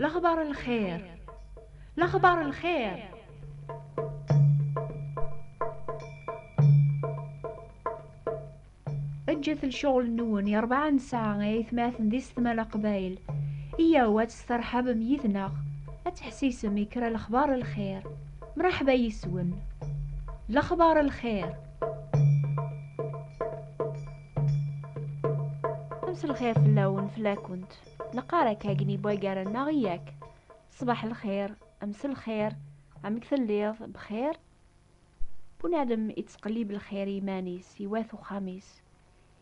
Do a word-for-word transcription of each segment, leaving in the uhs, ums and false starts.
Lexbar n lxir. Lexbar n lxir. Eǧǧet lecɣel-nwen i rebɛa n ssaɛa ay atmaten d isetma n Leqbayel. Iyyaw ad testerḥabem yid-neɣ, ad teḥsisem i kra lexbar n lxir. Mraḥba yis-wen. Lexbar n lxir. Mselxir fell-awen, fell-akent. Neqqar akka-gni wagaren-nneɣ i yak. Ṣṣbeḥ lxir, mselxir, amek telliḍ, bxir? Bunadem ittqellib lxir i iman-is, i wat uxxam-is.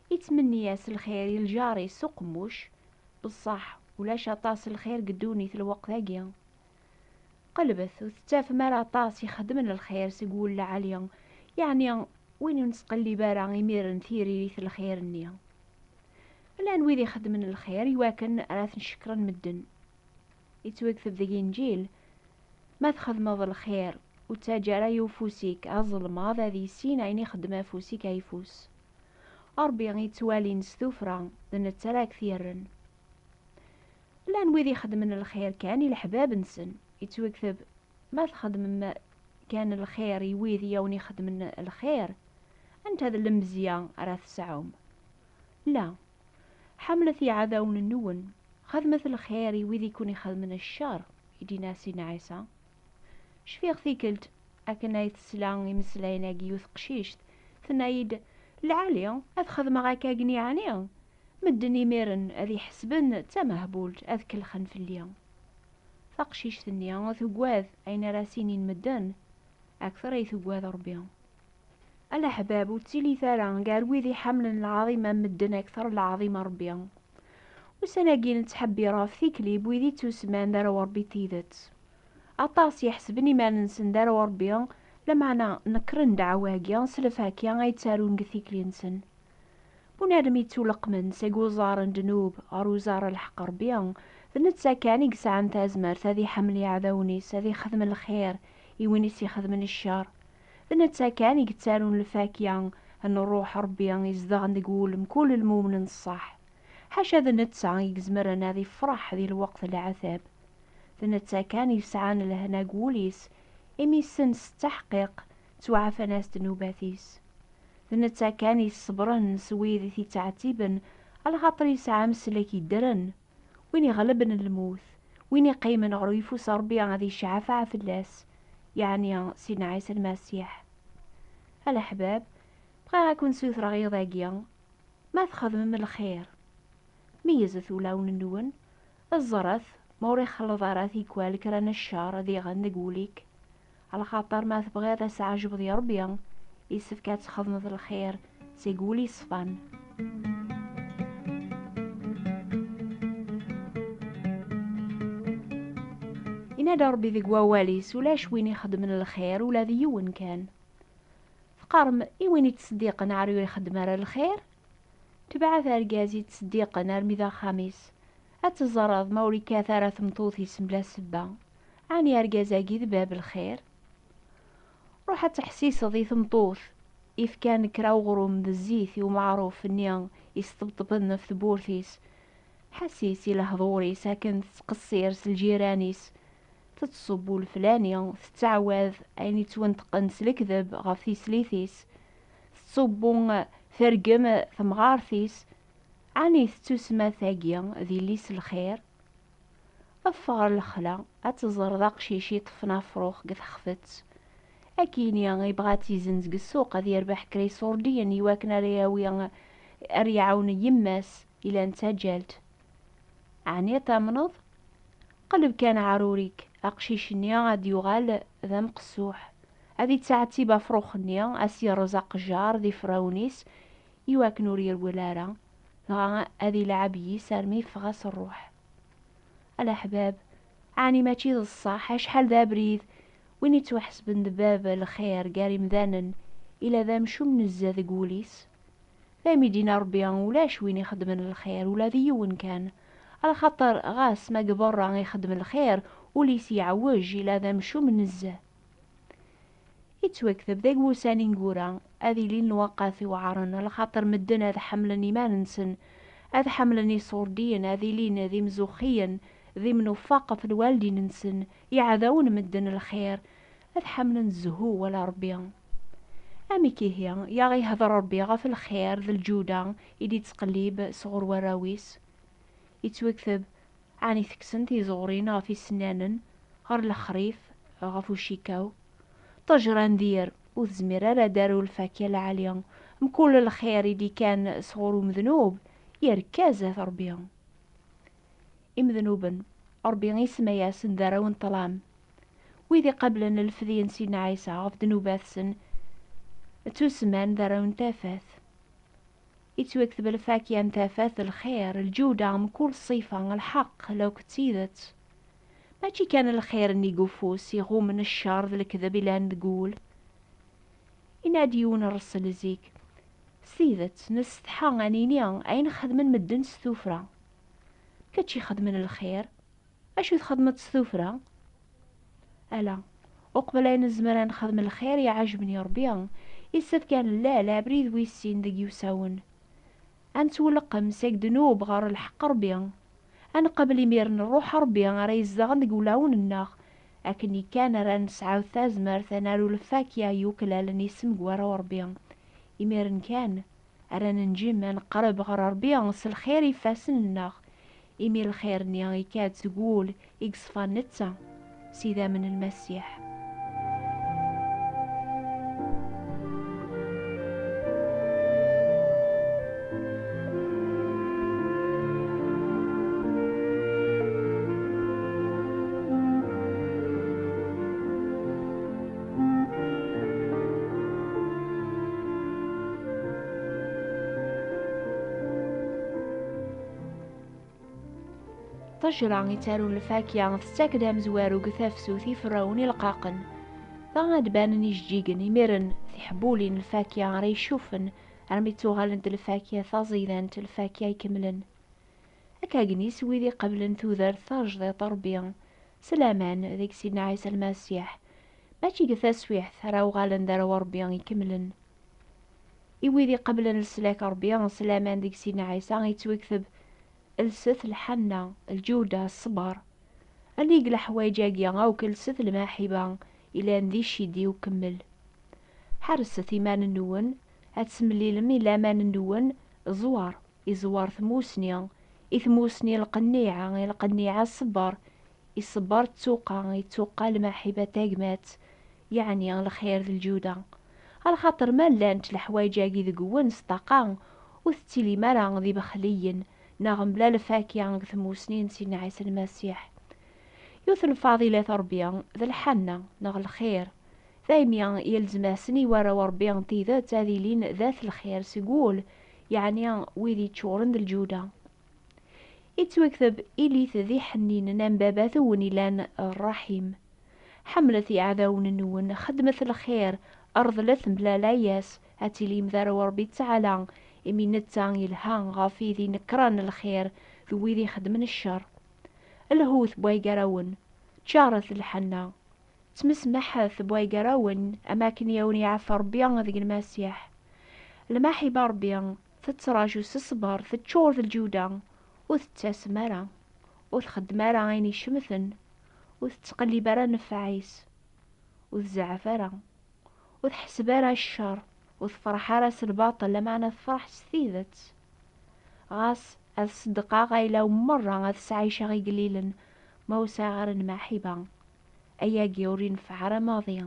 Ittmenni-as lxir i lǧar-is s uqemmuc, beṣṣeḥ ulac aṭas lxir deg ddunit lweqt-agi. Qelbet, ur tettafem ara aṭas ixeddmen lxir seg wul lɛali, yeɛni win ur nettqellib ara imiren tiririt n lxir-nni. Llan wid ixeddmen lxir iwakken ara ten-cekkren medden. Yettwakteb deg Inǧil, ma txedmeḍ lxir, ur ttaǧǧa ara i ufus-ik aẓelmaḍ ad yissin ayen ixeddem afus-ik ayeffus. Ṛebbi yettwalin s tuffra, d netta ara k-t-yerren. Llan wid ixeddmen lxir kan i leḥbab-nsen. Yettwakteb, ma txedmem kan lxir i wid i awen-ixedmen lxir, anta d lemzeyya ara tesɛum? La. Ḥemmlet iɛdawen-nwen, xedmet lxir i wid i ken-ixedmen ccer, i d-yenna Sidna Ɛisa. Cfiɣ tikkelt akken ay tesla imeslayen-agi yiwet teqcict, tenna-yi-d, "Lɛali, ad xedmeɣ akka-gni ɛni? Medden imiren ad iḥesben d tamehbult, ad kellxen fell-i." Taqcict-nni tuggad ayen ara s-inin medden, akter ay tuggad Ṛebbi. A leḥbab, ur ttilit ara gar wid iḥemmlen lɛaḍima n medden akter n lɛaḍima n Ṛebbi. Ussan-agi nettḥebbir ɣef tikli n wid ittusemman d arraw n Ṛebbi n tidet. Aṭas iḥesben iman-nsen d arraw n Ṛebbi, lameɛna nekren ddeɛwa-agi s lfakya ay ttarun deg tikli-nsen. Bunadem yettuleqqmen seg uẓar n ddnub ɣer uẓar n lḥeqq Ṛebbi, d netta kan i yesɛan tazmert ad iḥemmel iɛdawen-is, ad ixdem lxir i win i s-ixedmen ccer. D netta kan i yettarun lfakya n Ṛṛuḥ Ṛebbi izedɣen deg wul mkul lmumen n ṣṣeḥ. Ḥaca d netta i izemren ad ifreḥ di lweqt n leɛtab. D netta kan i yesɛan lehna deg wul-is, imi ssens s ttaḥqiq ttwaɛfan-as ddnubat-is. D netta kan i yessebren s wid i t-ittɛettiben, alaxaṭer yesɛa amsellek yeddren, win iɣelben lmut, win iqqimen ɣer uyeffus n Ṛebbi ad iceɛfeɛ fell-as, yeɛni Sidna Ɛisa Lmasiḥ. A leḥbab, bɣiɣ ad ken-sutreɣ iḍ-agi, ma txedmem lxir, meyyzet ulawen-nwen, ẓret ma ur ixelleḍ ara tikwal kra n ccer diɣen deg wul-ik. Alaxaṭer ma tebɣiḍ ad s-ɛejbeḍ i Ṛebbi, yessefk ad txedmeḍ lxir seg wul iṣfan. Yenna-d Ṛebbi deg wawal-is, ulac win ixeddmen lxir ula d yiwen kan. Teqqarem i win ittseddiqen ar ur ixeddem ara lxir? Tebɛet argaz ittseddiqen armi d axxam-is, ad teẓreḍ ma ur ikkat ara tmeṭṭut-is mebla ssebba. Ɛni argaz-agi d bab lxir? Ruḥ ad teḥsiseḍ i tmeṭṭut ifkan kra uɣrum d zzit i umeɛruf-nni isṭebṭben ɣef tewwurt-is. Ḥessis i lehdur-is akken tettqeṣṣir s lǧiran-is. Tettṣubbu leflani, tettɛawad ayen ittwenṭqen s lekdeb ɣef tislit-is. Tettṣubbu, tergem temɣart-is. Ɛni tettusemma tagi d yelli-s n lxir? Ffeɣ ɣer lexla, ad teẓreḍ aqcic yeṭṭfen afrux deg texfet. Akini yebɣa ad t-izenz deg ssuq, ad yerbeḥ kra iṣurdiyen iwakken ara yawi, ara iɛawen yemma-s ilan d taǧǧalt. Ɛni ad tamneḍ? Qleb kan aɛrur-ik, aqcic-nni ad yuɣal d amqessuḥ. Ad ittɛettib afrux-nni, ad s-yerreẓ aqejjar d ifrawen-is, iwakken ur yerwel ara, dɣa ad ilɛeb yis armi yeffeɣ-as ṛṛuḥ. A leḥbab, ɛni mačči d ṣṣeḥ acḥal d abrid win ittwaḥesben d bab lxir gar imdanen, ila d amcum nezzeh deg wul-is? Daymi d-yenna Ṛebbi, ulac win ixeddmen lxir, ula d yiwen kan. Alaxaṭer ɣas ma deg berra ixeddem lxir, ul-is yeɛwej, ila d amcum nezzeh. Yettwakteb deg wussan ineggura, ad ilin lwaqat iweɛṛen, alaxaṭer medden ad ḥemmlen iman-nsen, ad ḥemmlen iṣurdiyen, ad ilin d imzuxxiyen, d imnufaq ɣef lwaldin-nsen, iɛdawen medden lxir, ad ḥamlen zzhu wala Ṛebbi. Amek ihi i aɣ-ihder Ṛebbi ɣef lxir d lǧuda i d-ittqellib sɣur warraw-is? Ittwakteb, ɛni tekksen tiẓuɣrin ɣef isennanen, ɣer lexrif, ɣef ucikaw? Ṭṭejra n dir ur tezmir ara ad d-taru lfakya lɛali, mkul lxir i d-ikkan sɣur umednub, yerkez at Ṛebbi. Imednuben, Ṛebbi isemma-yasen d arraw n ṭṭlam. Wid iqablen lefdi n Sidna Ɛisa ɣef ddnubat-sen, ttusemman d arraw n tafat. Ittwakteb lfakya n tafat d lxir, lǧuda, mkul ṣṣifa, lḥeqq, law d tidet. Mačči kan lxir-nni deg ufus iɣummen ccer d lekdeb ilan deg wul. Yenna-d yiwen n rrṣel zik: "S tidet, nessetḥa ad nini ayen xedmen medden s tuffra. Kečč ixedmen lxir, acu txedmeḍ s tuffra?" Ala, uqbel ad nezmer ad nexdem lxir iɛejben i Ṛebbi, yessefk ad nlal abrid wis sin deg yiwsawen. Ad nettwleqqem seg ddnub ɣer lḥeqq Ṛebbi. Ad nqabel imiren Ṛṛuḥ Ṛebbi ara izedɣen deg wulawen-nneɣ. Akken kan ara nesɛu tazmert ad naru lfakya yuklalen isem n warraw Ṛebbi. Imiren kan ara nenǧem ad neqreb ɣer Ṛebbi s lxir ifassen-nneɣ, imi lxir-nni ikka-d seg wul i yeṣfan netta s idammen n Lmasiḥ. Ṭṭejra ittarun lfakya tettak-d amezwaru deg tafsut i iferrawen ileqqaqen. Dɣa ad d-banen ijeǧǧigen, imiren tiḥebbulin n lfakya ara icuffen armi ttuɣalent d lfakya taẓidant, lfakya ikemlen. Akka agnis wid iqeblen tudert tajdiṭ n Ṛebbi s laman deg Sidna Ɛisa Lmasiḥ, mačči deg taswiɛt ara uɣalen d arraw n Ṛebbi ikemlen. I wid iqeblen leslak n Ṛebbi s laman deg Sidna Ɛisa yettwakteb: "Lset lḥanna, lǧuda, ṣṣber." Alig leḥwayeǧ-agi akk, lset lmaḥiba ilan di ccidi ukemmel. Ḥerset iman-nwen ad tesmellilem i laman-nwen ẓwar, iẓwar tmusni, i tmusni lqenniɛa, i lqenniɛa ṣṣber, i ṣṣber ttuqa, i ttuqa lmaḥiba tagmat, yeɛni lxir d lǧuda. Alaxaṭer ma llant leḥwayeǧ-agi deg-wen s ṭṭaqa, ur tettilim ara d ibexliyen, neɣ mebla lfakya deg tmusni n Sidna Ɛisa Lmasiḥ. Yiwet n lfaḍilat n Ṛebbi d lḥanna neɣ lxir. Daymi yelzem-asen i warraw n Ṛebbi n tidet ad ilin d at lxir seg wul, yeɛni wid yeččuren d lǧuda. Ittwakteb: "Ilit d iḥenninen am baba-twen ilan ṛṛaḥim." Ḥemmlet iɛdawen-nwen, xedmet lxir, reḍlet mebla layas, ad tilim d arraw n Ṛebbi Ttaɛla, imi netta yelha ɣef wid inekṛen lxir d wid ixeddmen ccer. Lhut bway gar-awen, ččaret lḥanna, ttmesmaḥet bway gar-awen, am akken i awen-iɛeffa Ṛebbi deg Lmasiḥ. Lmaḥiba n Ṛebbi tettraǧu s ṣṣber, teččur d lǧuda, ur tettasem ara, ur txeddem ara ayen icemten, ur tettqellib ara nnfeɛ-is, ur tzeɛɛef ara, ur tḥesseb ara ccer, ur tefreḥ ara s lbaṭel, lameɛna tefreḥ s tidet. Ɣas ad ṣeddqeɣ ayla-w merra, ad sɛiceɣ igellilen, ma ur sɛiɣ ara lmaḥiba, ayagi ur ineffeɛ ara maḍi.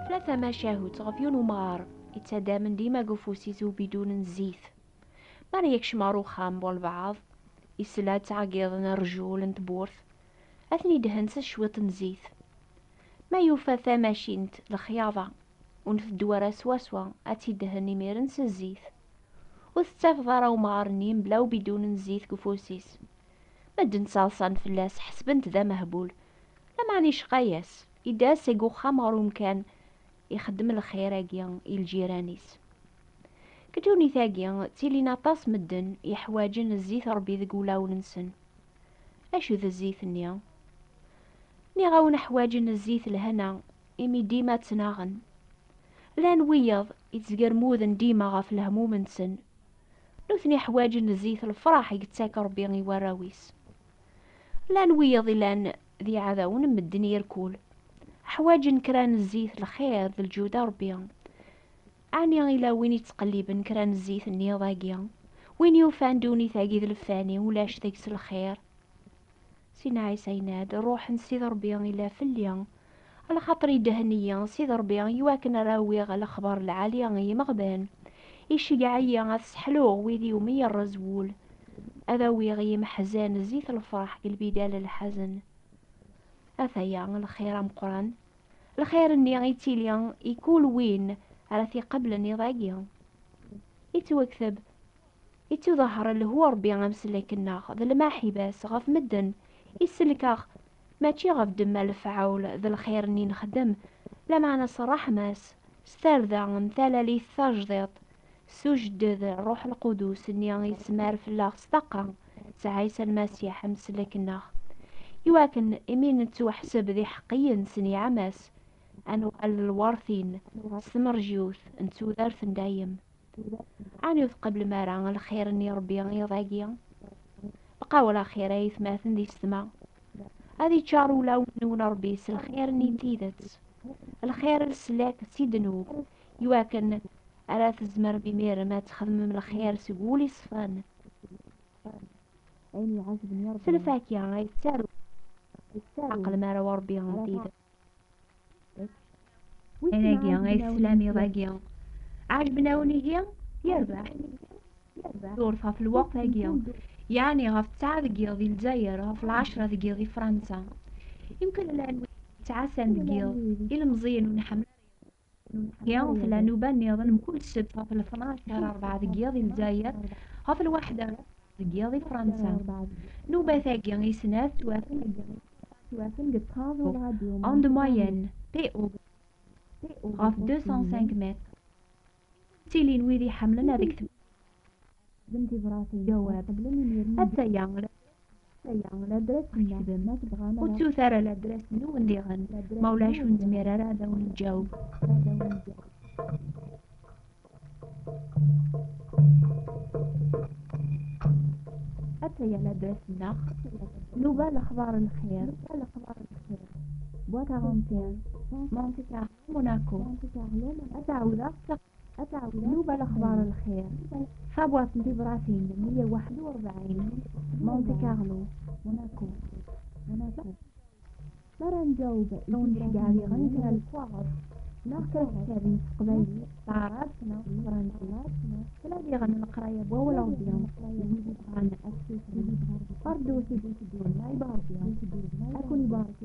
Tella tamacahut ɣef yiwen umɣar yettaddamen dima deg ufus-is ubidun n zzit. Mi ara yekcem ɣer uxxam n walbeɛḍ, isla ttɛeggiḍen rrjul n tewwurt, ad ten-idhen s cwiṭ n zzit. Ma yufa tamacint lexyaḍa, ur nteddu ara swaswa ad tt-idhen imiren s zzit. Ur tettafeḍ ara umɣar-nni mebla ubidun n zzit deg ufus-is. Medden ttaḍsan fell-as, ḥesben-t d amehbul. Lameɛna icqa-yas, idda-as seg uxxam ɣer umkan, ixeddem lxir-agi i lǧiran-is. Deg ddunit-agi, ttilin aṭas medden yeḥwaǧen zzit Ṛebbi deg wulawen-nsen. Acu d zzit-nni? Nniɣ-awen ḥwaǧen zzit lehna, imi dima ttnaɣen. Llan wiyaḍ yettgermuden dima ɣef lehmum-nsen. Nutni ḥwaǧen zzit lefraḥ i yettak Ṛebbi i warraw-is. Llan wiyaḍ ilan d iɛdawen n medden irkul. Ḥwaǧen kra n zzit lxir d lǧuda Ṛebbi. Ɛni ila win yettqelliben kra n zzit nniḍ-agi? Win yufan ddunit-agi d lfani, ulac deg-s lxir? Sidna Ɛisa yenna-d, ṛṛuḥ n Sidi Ṛebbi ila fell-i, alaxaṭer idhen-iyi Sidi Ṛebbi iwakken ara awiɣ lexbar lɛali i yimeɣban. Iceggeɛ-iyi ad sseḥluɣ wid iwumi yerreẓ wul, ad awiɣ i yimeḥzan zzit lefṛaḥ deg lbidal n lḥazen. Ataya lxir ameqqran, lxir-nni yettili i kul win ara t-iqeblen iḍ-agi. Yettwakteb, yettuḍahher lehhu Ṛebbi amsellek-nneɣ d lmaḥiba-s ɣef medden, isellek-aɣ mačči ɣef ddemma lefɛul d lxir-nni nxeddem, lameɛna s ṛṛeḥma-s, s tarda n talalit tajdiṭ, s ujedded Ṛṛuḥ Lqudus-nni yesmar fell-aɣ s ṭṭaqa s Ɛisa Lmasiḥ amsellek-nneɣ, iwakken imi nettwaḥseb d iḥeqqiyen s nniɛma-s, ad nuɣal d lwertin s tmerjiwt n tudert n dayem. Ɛni ur tqeblem ara lxir-nni Ṛebbi iḍ-agi? Bqaw ɛla xir ay atmaten d yessetma. Ad iččar ulawen-nwen Ṛebbi s lxir-nni n tidet, lxir n leslak si ddnub, iwakken ara tzemrem imiren ad txedmem lxir seg wul iṣfan. S lfakya ay tettaru, aql mi ara Ṛebbi n tidet. Ayen-agi ay teslam iḍ-agi, ɛejben-awen ihi? Yerbeḥ. Durt ɣef lweqt-agi, yeɛni ɣef ttesɛa deg yiḍ di Lezzayer, ɣef lɛecra deg yiḍ di Fransa. Yemken llan wid yettɛassan deg yiḍ, ilemẓiyen ur nḥemmel ara iḍ. Ihi, tella nnuba nniḍen mkul ssebt ɣef tnac ar rebɛa deg yiḍ di Lezzayer, ɣef lwaḥda deg yiḍ di Fransa. Nnubat-agi i snat ttwafen deg ṭṭaḍ n ṛṛadyu Onde Moyenne, P O, ɣef deux cent cinq mètres. Ttilin wid iḥemmlen ad ktben tibratin. Jawab. Ataya, ataya ladres-nneɣ. Ur ttut ara ladres-nwen diɣen, ma ulac ur nezmir ara ad awen-nǧaweb. Ataya ladres-nneɣ. Nuba lexbar n lxir. Boîte à Monte Carlo, Monaco. Ad tɛawdeɣ, ad tɛawdeɣ. Nuba lexbar n lxir. Tabwaṭ n tibratin meyya u waḥed u rebɛin, Monte Carlo, Monaco. Monaco. Mi ara nǧaweb, ad wen-nceggeɛ diɣen kra n lekwaɣeḍ neɣ kra n tektabin s teqbaylit, s taɛrabt neɣ s tefransist. Tella diɣen leqraya n wawal Ṛebbi i wid yebɣan ad sutren. Ardut i d-iteddun, ay Ṛebbi, ad ken-ibarek.